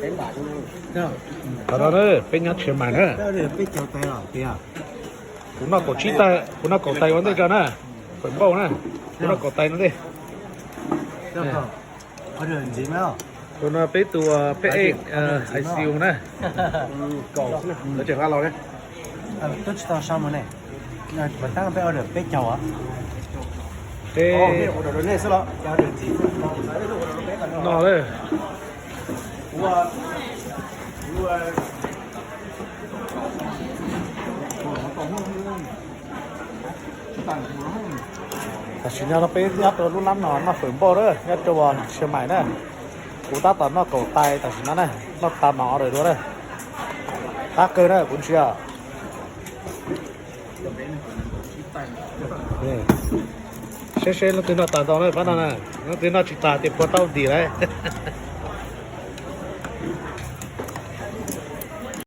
Thaum no na, peb nyob Tshiav Maim na. Kuv noj kaum tsib tais, kuv noj kaum tais ua ntej koj na. Fawm npauj na, kuv noj kaum tais no ntej. Tus no peb tus peb e I C U na. Lawv tseem hla los ne. Twb tsis tau sau mus ne. Peb peb caug. Peb no lawm. Tam sim no peb nyob rau lub lab no noj fawm npauj na, nyob rau Tshiav Maim na. Kuv tab tom noj kaum tais tam sim no na, noj tas mam order dua na. Qab kawg na kuv ntsia. Saib seb leej twg noj tas ntau na pab no na, leej twg noj tsis tas ces puas tau ntim lawm.